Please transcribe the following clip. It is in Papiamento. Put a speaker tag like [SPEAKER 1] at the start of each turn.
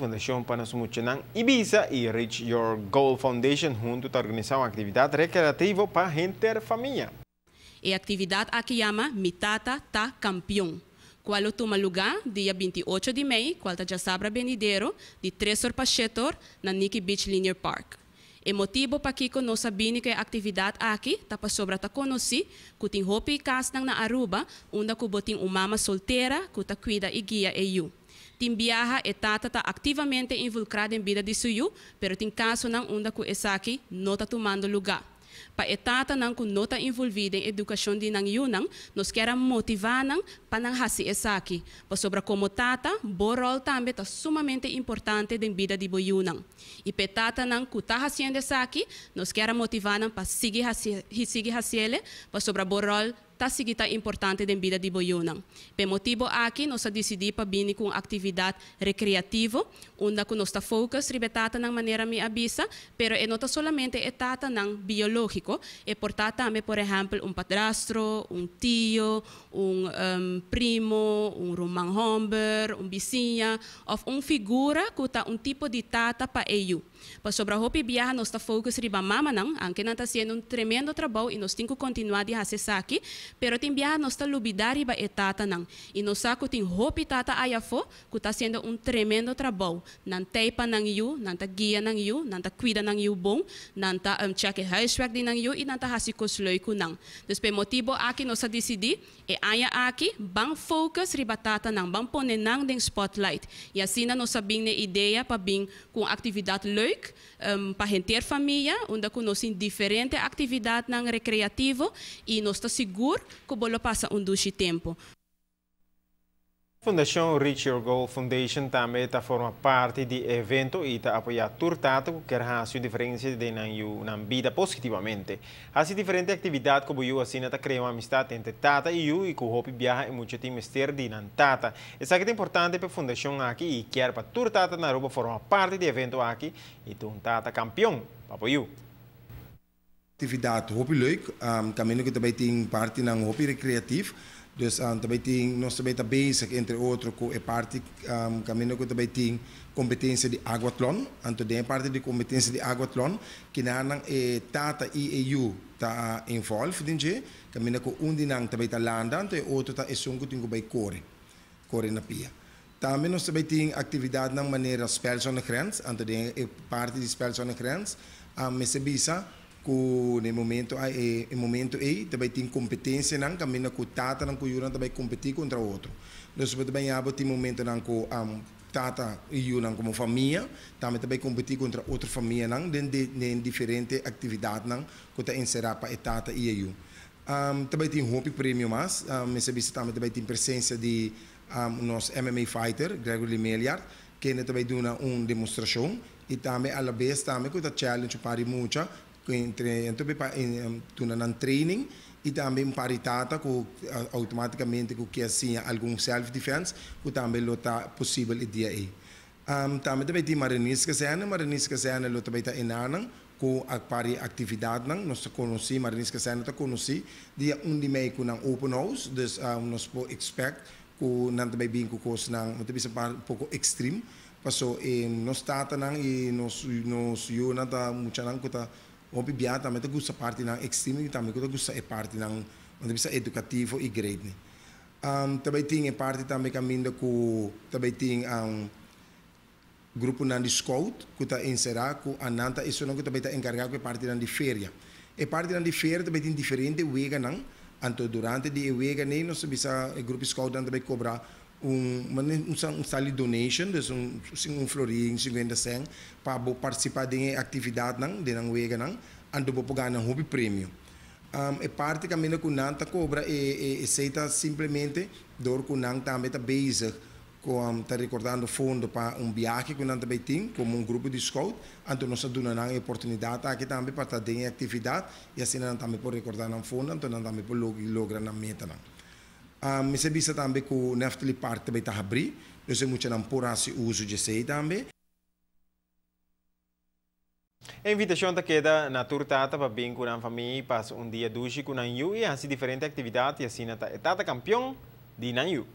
[SPEAKER 1] Fundacion pa Nos Muchanan Ibisa y Reach Your Goal Foundation hunto ta organisa un actividad recreativo pa henter famia.
[SPEAKER 2] E actividad aki yama Mi Tata Ta Campeon, cual lo tuma luga dia 28 di mei, cual ta diasabra benidero, di 3 or pa 7 or, na Nikki Beach Linear Park. E motibo pakico nos a bini cu e actividad aki ta pasobra ta conoci cu tin hopi casnan na Aruba unda cu bo tin un mama soltera cu ta cuida y guia e yiu. Tin biaha e tata ta activamente involucra den bida di su yiu, pero tin casonan unda cu esaki no ta tumando luga. Pa e tatanan cu no ta envolvi den educacion di nan yiunan, nos kier motiva nan pa nan haci esaki. Pasobra como tata, bo rol tambe ta sumamente importante den bida di bo yiunan. Y pa e tatanan cu ta haciendo esaki, nos kier motiva nan pa sigui haci'e, pasobra bo rol ta sigui ta importante den bida di bo yiunan. Pa e motibo aki, nos a dicidi pa bini cu un actividad recreativo, unda cu nos ta focus riba e tatanan, manera mi a bisa, pero e no ta solamente e tatanan biologico, e por ta tambe, por ehempel, un padrastro, un tio, un primo, un ruman homber, un bisiña, of un figura cu ta un tipo di tata pa e yiu. Pasobra hopi biaha nos ta focus riba mamanan, aunke nan ta haciendo un tremendo trabou y nos tin cu continua di haci esaki, pero tin biaha nos ta lubida riba e tatanan. Y nos sa cu tin hopi tata aya afo cu ta haciendo un tremendo trabou. Nan t'ey pa nan yiu, nan ta guia nan yiu, nan ta cuida nan yiu bon, nan ta check e huiswerk di nan yiu y nan ta haci cos leuk cu nan. Dus pa e motibo aki nos a dicidi, e aña aki, ban focus riba tatanan, ban pone nan den spotlight. Y asina nos a bin na e idea pa bin cu actividad leuk pa henter famia, unda cu nos tin diferente actividadnan recreativo y nos ta sigur cu bo lo pasa un dushi tempo.
[SPEAKER 1] Fundacion Reach Your Goal Foundation tambe ta forma parti di e evento y ta apoya tur tata cu kier haci diferencia den nan bida positivamente. Haci diferente actividad cu yiu asina ta crea un amistad entre tata y yiu y cu hopi biaha e mucha tin mester di nan tata. Esaki ta importante pa e fundacion aki y kier pa tur tata na Aruba forma parti di e evento aki y ta un tata campeon pa yiu.
[SPEAKER 3] Actividad hopi leuk. Tambe cu tambe tin partinan hopi recreativo. Dus tambe tin, nos tambe ta bezig, entre otro, cu e parti caminda cu tambe tin competencia di aquathlon. Anto den parti di competencia di aquathlon, cu nan e tata y e yiu ta involved den dje, caminda cu un di nan tambe ta landa, anto e otro ta esun cu tin cu bay core na pia. Tambe nos tambe tin actividadnan manera Spel zonder grens, anto den e parti di Spel zonder grens, mester bisa cu na momento e momento ey tambe tin competencianan caminda cu tatanan cu yiunan tambe competi contra otro. Dus bo tambe ya tin momentonan cu tata y yiunan como famia tambe tambe competi contra otro famianan den diferente actividadnan cu ta encera pa e tata y e yiu. Tambe tin hopi premio mas, mester bisa tambe tambe tin presencia di nos MMA fighter Gregory Meliard, cu tambe duna un demostracion y tambe a la vez tambe cu ta challenge pa mucha entre pa duna nan training y tambe un par di tata cu automaticamente cu kier siña algun self defense cu tambe lo ta posibel e dia ey. Tambe tin Marinierskazerne, Marinierskazerne lo tambe ta eynan cu a par di actividadnan. Nos conoce, Marinierskazerne ta conoci dia 1 di mei cu nan open house, dus nos por expect cu nan tambe bin cu cosnan, bo ta bisa, un poco extreme. Paso nos tatanan y nos yiunan ta muchanan cu ta hopi bia tambe ta gusta partinan extreme y tambe cu ta gusta e partinan, bo ta bisa, educativo y great, ne. Tambe tin e parti tambe caminda cu tambe tin gruponan di scout cu ta encera cu nan ta esunnan cu tambe ta encarga cu e partinan di feria. E partinan di feria tambe tin diferente weganan, anto durante di e weganan nos bisa e grupo scout nan tambe cobra un style donation, dus un florin, 50 cent, pa participa den actividadnan, den weganan, anto bo por gana hopi premio. E parti caminda cu nan ta cobra e ta simplemente door cu nan tambe ta bezig cu ta recordando fondo pa un viahe cu nan tambe tin como un grupo di scout, anto nos a duna nan e oportunidad aki tambe pa ta den actividad y asina nan tambe por recorda nan fondo, anto nan tambe por logra nan metanan. Mester bisa tambe cu Neftali Park tambe ta habri, dus e muchanan por haci uso di esey tambe.
[SPEAKER 1] E invitacion ta keda na tur tata pa bin cu nan famia pasa un dia dushi cu nan yiu y haci diferente actividad y asina ta e tata campeon di nan yiu.